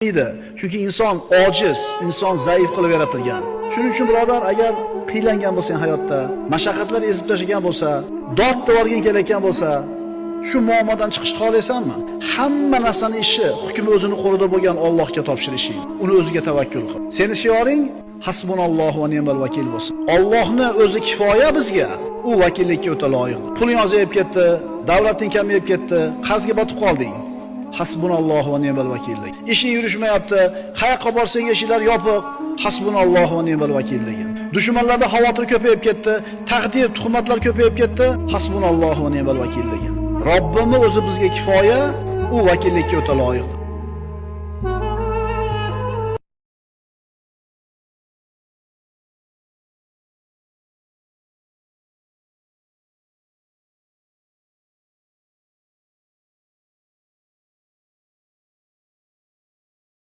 Edi. Chunki inson ojiz, inson zaif qilib yaratilgan. Shuning uchun birodar, agar qiylangan bo'lsang hayotda, mashaqqatlar ezib tashlagan bo'lsa, dod devorging kelayotgan bo'lsa, shu muammodan chiqishni xohlaysanmi? Hamma narsani ishi, hukmi o'zini qo'lida bo'lgan Allohga topshirishing. Uni o'ziga tavakkul qil. Seni shioring hasbunallohu va ni'mal vakil bo'lsin. Allohni o'zi kifoya bizga. U vakillikka o'ta loyiq. Puling ozayib ketdi, davlating kamayib ketdi, qarzga botib qolding. Hasbunallohu va ni'mal vakil. Ishing yurishmayapti, qayoqqa borsang eshiklar yopiq. Hasbunallohu va ni'mal vakil degan. Dushmanlarda xavotir ko'payib ketdi, taqdir, tuhmatlar ko'payib ketdi. Hasbunallohu va ni'mal vakil degan. Robbimni o'zi bizga kifoya, u vakillikka o'ta loyiq.